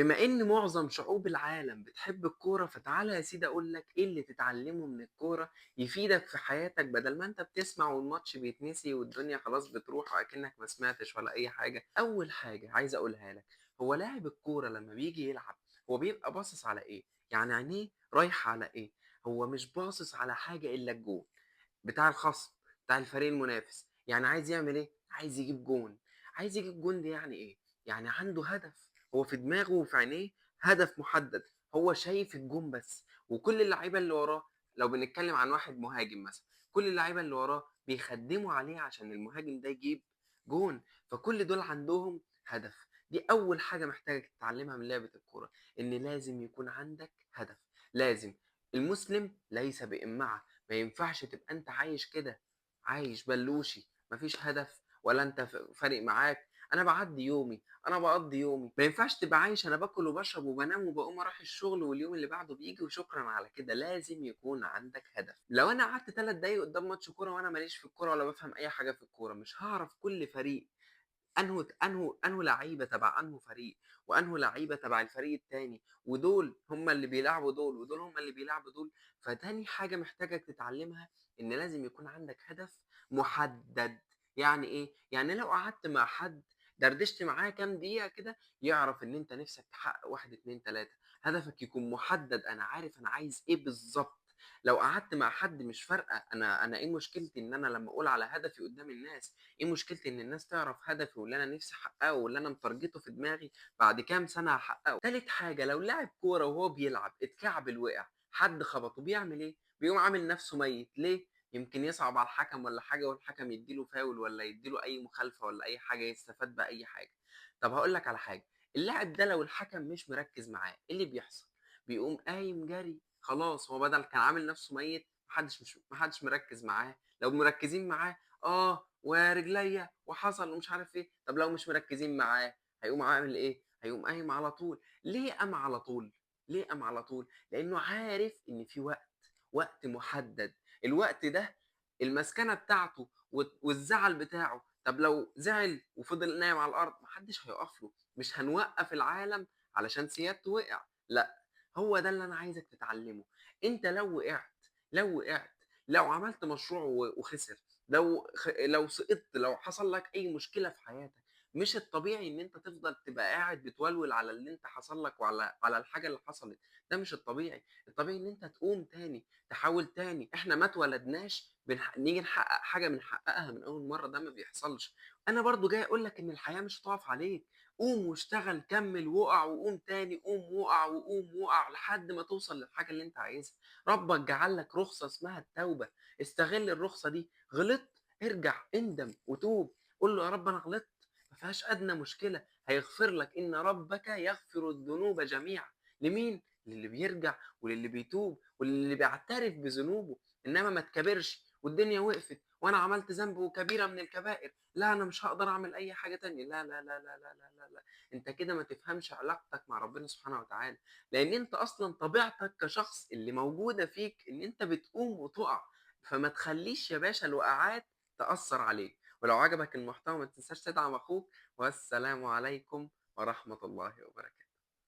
بما إن معظم شعوب العالم بتحب الكورة، فتعالَ يا سيدي أقول لك إيه اللي تتعلمه من الكورة يفيدك في حياتك، بدل ما أنت بتسمع والماتش بيتنسي والدنيا خلاص بتروح وأكنك ما سمعتش ولا أي حاجة. أول حاجة عايز أقولها لك، هو لاعب الكورة لما بييجي يلعب هو بيبقى باصص على إيه؟ يعني عينيه رايحة على إيه؟ هو مش باصص على حاجة إلا الجون بتاع الخصم، بتاع الفريق المنافس. يعني عايز يعمل إيه؟ عايز يجيب جون. عايز يجيب جون دي يعني إيه؟ يعني عنده هدف، هو في دماغه وفي عينيه هدف محدد، هو شايف الجون بس، وكل اللعيبة اللي وراه، لو بنتكلم عن واحد مهاجم مثلا، كل اللعيبة اللي وراه بيخدموا عليه عشان المهاجم ده يجيب جون، فكل دول عندهم هدف. دي أول حاجة محتاجك تتعلمها من لعبة الكورة، إن لازم يكون عندك هدف. لازم. المسلم ليس بإمعة، ما ينفعش تبقى أنت عايش كده، عايش بلوشي، مفيش هدف ولا أنت فارق معاك، أنا بعدي يومي، أنا بقضي يومي. ما ينفعش تبقى عايش أنا باكل وبشرب وبنام وبقوم أروح الشغل واليوم اللي بعده بيجي وشكرا على كده. لازم يكون عندك هدف. لو أنا قعدت 3 دقايق قدام ماتش كورة وأنا ماليش في الكورة ولا بفهم أي حاجة في الكورة، مش هعرف كل فريق أنهو لعيبة تبع أنهو فريق، وأنهو لعيبة تبع الفريق التاني، ودول هم اللي بيلعبوا دول، ودول هم اللي بيلعبوا دول. فتاني حاجة محتاجك تتعلمها إن لازم يكون عندك هدف محدد. يعني إيه؟ يعني لو قعدت مع حد دردشت معاه كام دقيقة كده يعرف إن أنت نفسك تحقق 1 2 3، هدفك يكون محدد، أنا عارف أنا عايز إيه بالظبط. لو قعدت مع حد مش فارقة أنا إيه مشكلتي إن أنا لما أقول على هدفي قدام الناس، إيه مشكلتي إن الناس تعرف هدفي واللي أنا نفسي أحققه واللي أنا متارجته في دماغي بعد كام سنة هحققه. تالت حاجة، لو لاعب كورة وهو بيلعب اتكعبل وقع، حد خبطه، بيعمل إيه؟ بيقوم عامل نفسه ميت. ليه؟ يمكن يصعب على الحكم ولا حاجة، والحكم يديله فاول ولا يديله أي مخالفة ولا أي حاجة، يستفاد بأي حاجة. طب هقول لك على حاجة، اللاعب ده لو الحكم مش مركز معاه إيه اللي بيحصل؟ بيقوم قايم جري، خلاص هو بدل كان عامل نفسه ميت، محدش مركز معاه. لو مركزين معاه ورجليا وحصل ومش عارف ايه. طب لو مش مركزين معاه هيقوم عامل ايه؟ هيقوم قايم على طول. ليه قام على طول؟ ليه قام على طول؟ لانه عارف ان في وقت محدد، الوقت ده المسكنة بتاعته والزعل بتاعه. طب لو زعل وفضل نايم على الارض محدش هيقف له، مش هنوقف العالم علشان سيادته وقع. لا، هو ده اللي انا عايزك تتعلمه. انت لو وقعت، لو عملت مشروع وخسر، لو سقطت، لو حصل لك اي مشكلة في حياتك، مش الطبيعي ان انت تفضل تبقى قاعد بتولول على اللي انت حصل لك وعلى الحاجة اللي حصلت. ده مش الطبيعي. الطبيعي ان انت تقوم تاني، تحاول تاني. احنا ما اتولدناش نيجي نحقق حاجة بنحققها من اول مرة، ده ما بيحصلش. انا برضو جاي اقول لك ان الحياة مش هتقف عليك. قوم واشتغل، كمل، وقع وقوم تاني، قوم وقع وقوم وقع لحد ما توصل للحاجة اللي انت عايزها. ربك جعل لك رخصه اسمها التوبة، استغل الرخصة دي. غلطت، ارجع، اندم وتوب، قول له يا رب انا غلطت، ما فيهاش ادنى مشكلة، هيغفر لك. ان ربك يغفر الذنوب جميعا. لمين؟ للي بيرجع وللي بيتوب وللي بيعترف بذنوبه. انما ما تكبرش والدنيا وقفت وانا عملت ذنب وكبيره من الكبائر، لا انا مش هقدر اعمل اي حاجة تانية. لا لا لا لا لا لا لا لا، انت كده ما تفهمش علاقتك مع ربنا سبحانه وتعالى، لان انت اصلا طبيعتك كشخص اللي موجودة فيك ان انت بتقوم وتقع. فما تخليش يا باشا الوقعات تاثر عليك. ولو عجبك المحتوى ما تنساش تدعم اخوك، والسلام عليكم ورحمة الله وبركاته.